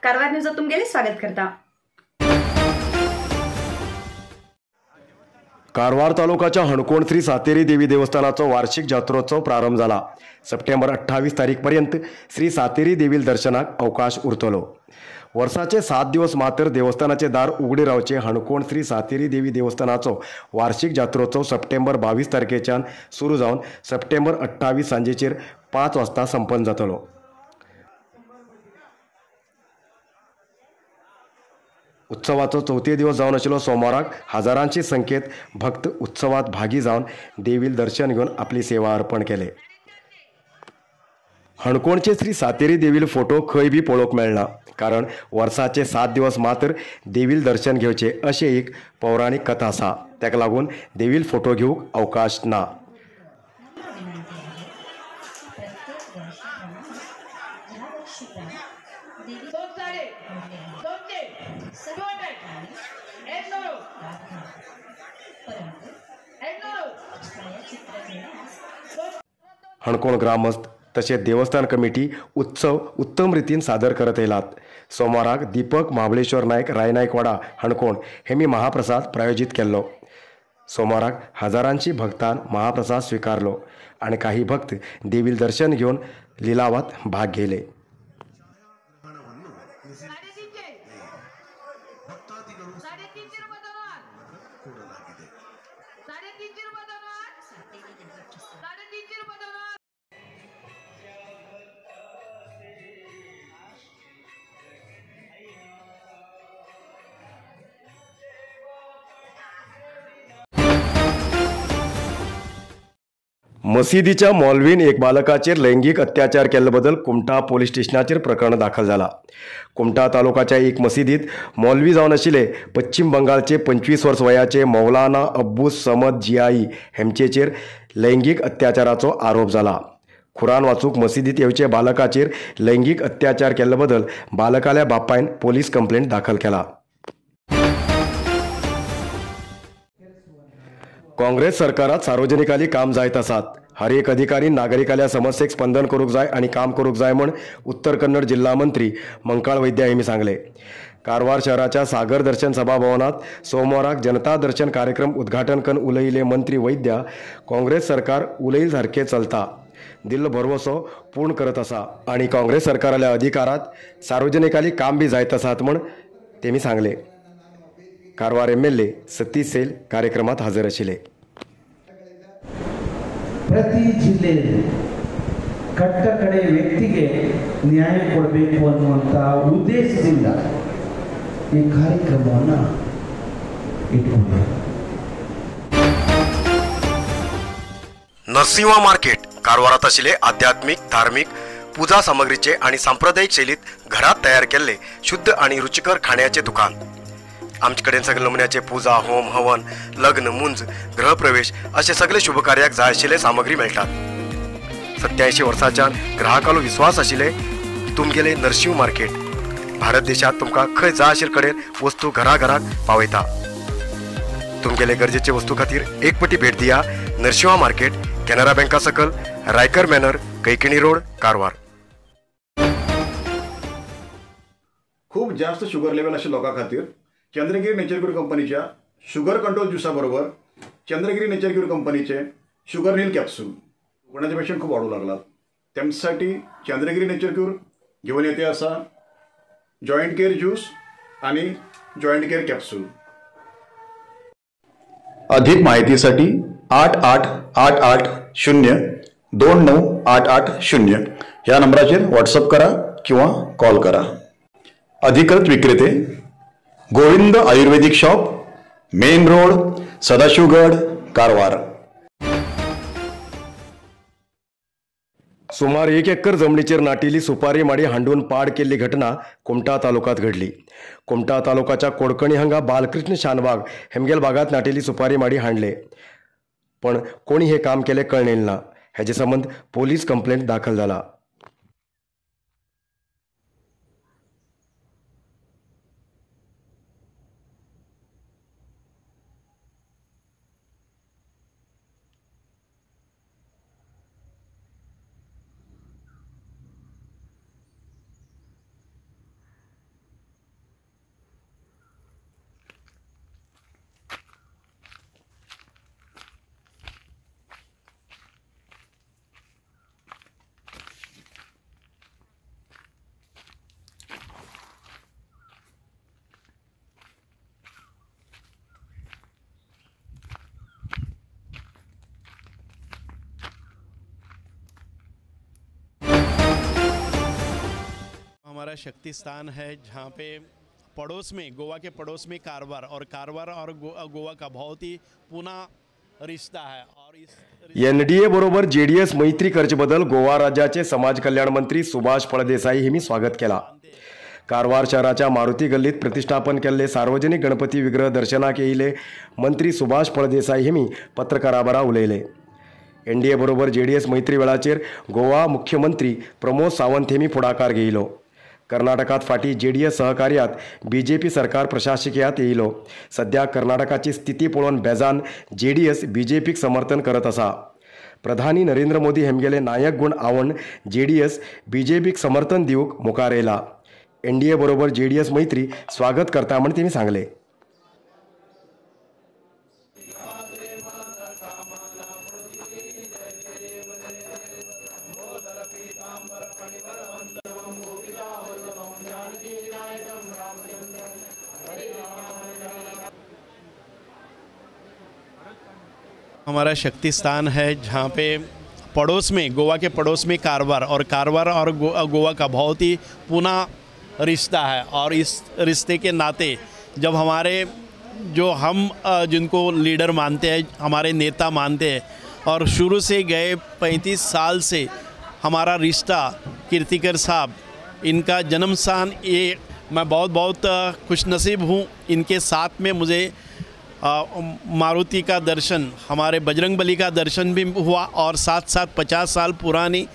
Karwar news तुमगेले स्वागत करता। कारवार तालुकाच्या हणकोण श्री सातेरी देवी देवस्थानाचो वार्षिक जात्रोत्सव प्रारंभ जाला। सप्टेंबर 28 तारीख पर्यंत श्री सातेरी देवील दर्शनाक अवकाश उरतलो। वर्साचे 7 दिवस मात्र देवस्थानाचे दार उगडे रावचे हणकोण श्री सातेरी देवी देवस्थानाचो वार्षिक जात्रोत्सव सप्टेंबर 22 तारखेच्यान सुरू जावन सप्टेंबर 28 सांजेचेर 5 वाजता संपन्न जातलो। उत्सवाचो चौथे दिवस जावन आशिल्लो सोमाराक हजारांची संख्येत भक्त उत्सवात भागी जावन देवील दर्शन घेवन आपली सेवा अर्पण केले। हणकोणचे श्री सातेरी देवील फोटो खंय बी पळोवंक मेळना, कारण वर्साचे 7 दिवस मात्र देवील दर्शन घेवचे अशें एक पौराणीक कथा आसा। ताका लागून देवील फोटो घेवंक अवकाश ना। हणकोण ग्रामस्थ तशेंच देवस्थान कमिटी उत्सव उत्तम रितीन सादर करत येयलात। सोमाराक दीपक महाबळेश्वर नायक रायनायकवाडा हणकोण हेमी महाप्रसाद प्रायोजीत केल्लो। सोमाराक हजारांची भक्तान महाप्रसाद स्वीकारलो आनी काही भक्त देवील दर्शन घेवन लिलावात भाग घेले। मसिदीच्या मॉलवीन एक बालकाचेर लैंगीक अत्याचार केल्ले बदल कुमठा पोलीस स्टेशनाचेर प्रकरण दाखल जाला। कुमठा तालुकाच्या एक मसिदीत मौलवी जावन आशिल्ले पश्चिम बंगालचे 25 वर्स वयाचे मौलाना अब्बू समद जियाई हेमचेचेर लैंगीक अत्याचाराचो आरोप जाला। कुरान वाचूक मसिदीत येवचे बालकाचेर लैंगीक अत्याचार केल्ले बदल बालकाल्या बापायन पोलीस कंप्लेंट दाखल केला। काँग्रेस सरकारात सार्वजनिकाली काम जायत आसात। हर एक अधिकारी नागरिकाल्या समस्येक स्पंदन करूंक जाय आनी काम करूंक जाय म्हूण उत्तर कन्नड जिल्हा मंत्री मंकाळ वैद्य हांणी सांगले। कारवार शहराच्या सागर दर्शन सभाभवनात सोमवाराक जनता दर्शन कार्यक्रम उद्घाटन करून उलयिल्ले मंत्री वैद्य काँग्रेस सरकार उलयल सारकें चलता, दिल्लो भरवसो पूर्ण करत आसा आनी काँग्रेस सरकाराल्या अधिकारात सार्वजनिकाली काम बी जायत आसात म्हूण तेमी सांगले। कारवार MLA Satish cell कार्यक्रमात हजर आशिल्ले। ಪ್ರತಿ ಜಿಲ್ಲೆಯಲ್ಲಿ ಕಟ್ಟ ಕಡೆ ವ್ಯಕ್ತಿಗೆ ನ್ಯಾಯ ಕೊಡಬೇಕು ಅನ್ನುವಂತಹ ಉದ್ದೇಶದಿಂದ ಈ ಕಾರ್ಯಕ್ರಮವನ್ನು ಇಟ್ಕೊಂಡಿದ್ದಾರೆ। नरसिंहा मार्केट कारवारात आशिल्ले आध्यात्मिक धार्मिक पूजा सामग्रीचे आणि सांप्रदायिक शैलीत घरात तयार केल्ले शुद्ध आणि रुचिकर खाण्याचे दुकान। आमचे कडेन सगळे नमुन्याचे पूजा, होम, हवन, लग्न, मुंज, गृहप्रवेश असे सगळे शुभकार्याक जाय आशिल्ले सामग्री मेळटात। 87 वर्सांच्यान ग्राहकालो विश्वास आशिल्ले तुमगेले नरसिंह मार्केट भारत देशात तुमकां खंय जाय आशिल्ले कडेन वस्तू घरा घराक पावयता। तुमगेले गरजेचे वस्तू खातीर एक पटी भेट दिया नरसिंहा मार्केट, केनरा बँका सकल, रायकर मॅनर, कैकिणी रोड, कारवार। खूप जास्त शुगर लेवल आशिल्ल्या लोकां खातीर चंद्रगिरी नेचर क्यूर कंपनीच्या शुगर कंट्रोल ज्युसा बरोबर चंद्रगिरी नेचर क्यूर कंपनीचे शुगर नील कॅप्सूल कोणाचे पेशंट खूप वाढू लागलात त्यांच्यासाठी चंद्रगिरी नेचर क्यूर घेऊन येते असा जॉईंट केअर ज्यूस आणि जॉईंट केअर कॅप्सूल। अधिक माहितीसाठी 8 8 8 8 0 2 9 8 8 0 ह्या नंबराचेर व्हॉट्सअप करा किंवा कॉल करा। अधिकृत विक्रेते Govind Ayurvedic shop, main road, Sadashivgad, Karwar. सुमार 1 एकर जमनीचेर नाटिल्ली सुपारी माडी हांडून पाड केल्ली घटना कुमठा तालुक्यांत घडली। कुमठा तालुक्याच्या कोडकणी हांगा बालकृष्ण शानबाग हेमगेल बागात नाटिल्ली सुपारी माडी हांडले, पण कोणी हे काम केले कळणेल ना। हेजे संबंद पोलीस कंप्लेंट दाखल जाला। शक्ति स्थान है जहाँ पे पड़ोस में, गोवा के पड़ोस में कारवार, और कारवार और गोवा का बहुत ही पुना रिश्ता है। और इस एनडीए बरोबर जेडीएस मैत्री करचे बदल गोवा राज्याचे समाज कल्याण मंत्री सुभाष फळदेसाई हेमी स्वागत केला। कारवार शहराच्या मारुती गल्लीत प्रतिष्ठापन केल्ले सार्वजनिक गणपती विग्रह दर्शनाक येयिल्ले मंत्री सुभाष फळदेसाई हेमी पत्रकाराबरा उलयले। एनडीए बरोबर जेडीएस मैत्री वेळाचेर गोवा मुख्यमंत्री प्रमोद सावंत हेमी फुडाकार घेयलो। कर्नाटकात फाटी जेडीएस सहकार्यात बीजेपी सरकार प्रशासकीयात येयलो। सध्या कर्नाटकाची स्थिती पळोवन बेजान जेडीएस बीजेपीक समर्थन करत आसा। प्रधानी नरेंद्र मोदी हेमगेले नायक गुण आवण जेडीएस बीजेपीक समर्थन दिवंक मुखार येयला। एनडीए बरोबर जेडीएस मैत्री स्वागत करता म्हण तेणी सांगले। हमारा शक्ति स्थान है जहाँ पे पड़ोस में, गोवा के पड़ोस में कारवार, और कारवार और गोवा का बहुत ही पुना रिश्ता है। और इस रिश्ते के नाते जब हमारे जो हम जिनको लीडर मानते हैं, हमारे नेता मानते हैं, और शुरू से गए 35 साल से हमारा रिश्ता कीर्तिकर साहब, इनका जन्म स्थान, ये मैं बहुत बहुत खुशनसीब हूँ। इनके साथ में मुझे मारुति का दर्शन, हमारे बजरंगबली का दर्शन भी हुआ, और साथ साथ 50 साल पुरानी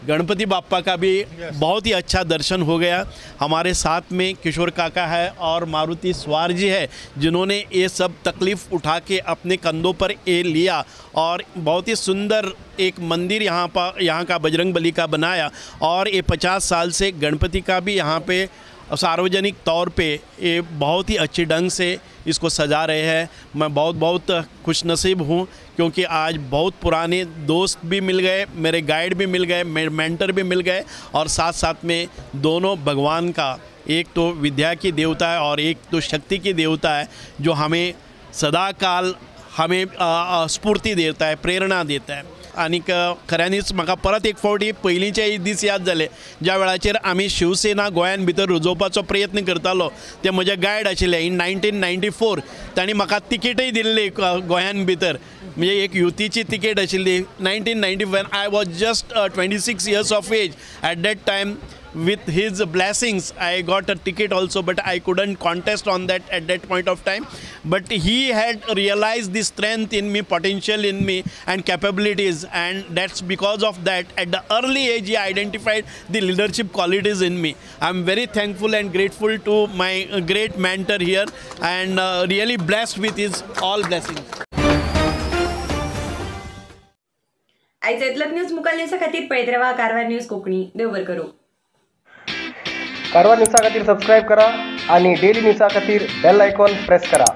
गणपति बाप्पा का भी बहुत ही अच्छा दर्शन हो गया। हमारे साथ में किशोर काका है और मारुति स्वार जी है, जिन्होंने ये सब तकलीफ़ उठा के अपने कंधों पर ये लिया और बहुत ही सुंदर एक मंदिर यहाँ पर, यहाँ का बजरंगबली का बनाया। और ये 50 साल से गणपति का भी यहाँ पे सार्वजनिक तौर पे ये बहुत ही अच्छे ढंग से इसको सजा रहे हैं। मैं बहुत बहुत खुशनसीब हूँ क्योंकि आज बहुत पुराने दोस्त भी मिल गए, मेरे गाइड भी मिल गए, मेरे मेंटर भी मिल गए, और साथ साथ में दोनों भगवान का, एक तो विद्या की देवता है और एक तो शक्ति की देवता है, जो हमें सदाकाल हमें स्फूर्ति देता है, प्रेरणा देता है। आनीक खऱ्यांनीच म्हाका परत एक फावटी पयलींचे दीस याद जाले, ज्या वेळाचेर आमी शिवसेना गोंयान भितर रुजोवपाचो प्रयत्न करतालो, ते म्हजे गायड आशिल्ले इन 1994। तांणी म्हाका तिकेटय दिल्ली गोंयान भितर, म्हणजे एक युतीची तिकेट आशिल्ली। 1991 I was just 26 years of age at that time. With his blessings I got a ticket also, but I couldn't contest on that at that point of time. But he had realized the strength in me, potential in me and capabilities, and that's because of that at the early age he identified the leadership qualities in me. I'm very thankful and grateful to my great mentor here, and really blessed with his all blessings. आयज इतलोच news मुखार न्यूजा खातीर पळयत रावा Karwar news Konkani. देव बरें करूं। कारवार न्यूजा खातीर सबस्क्राइब करा आणि डेली न्यूजा खातीर बेल आयकॉन प्रेस करा।